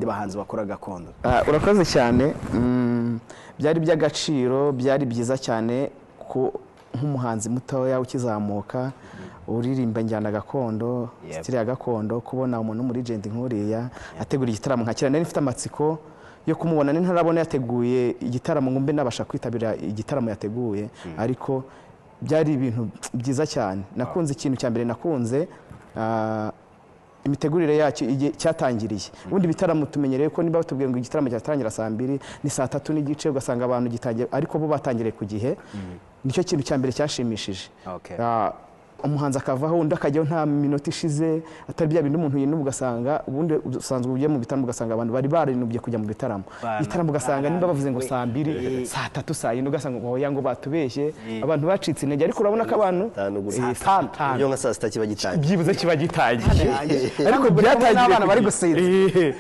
n'abandi bahanzi bakora gakondo? Urakoze cyane. Byari by'agaciro, byari byiza cyane ku nk'umuhanzi mutoya ukizamuka uririmba injyana gakondo, style ya gakondo, kubona umuntu muri legend nk'uriya ategura igitaramo nka kiriya. Nari mfite amatsiko yo kumubona, ntarabona yateguye igitaramo ngo mbe nabasha kwitabira igitaramo yateguye, ariko byari ibintu byiza cyane. Nakunze ikintu cya mbere nakunze imitegurire yacyo, igihe cyatangiriye. Ubundi ibitaramo tumenyereye ko niba batubwiye ngo igitaramo cyatangira saa 2, ni saa 3:30 ugasanga abantu gitangiye, ariko bo batangiriye ku gihe. Nicyo kintu cya mbere cyashimishije. Umuhanzi akavaho undi akajyaho nta minota ishize, atari bya bindi umuntu yinuba, ugasanga ubundi usanzwe ugiye mu bitaramo ugasanga abantu bari barinubye kujya mu bitaramo. Igitaramo ugasanga nimba bavuze ngo saa 2, saa 3, saa 4, ugasanga ngo oya, ngo batubeshye, abantu bacitse intege. Ariko urabona ko abantu 5 gutya. Ibyo nka saa 6 kiba gitangiye. Byibuze kiba gitangiye, ariko byatangiye n'abana bari gusinzira.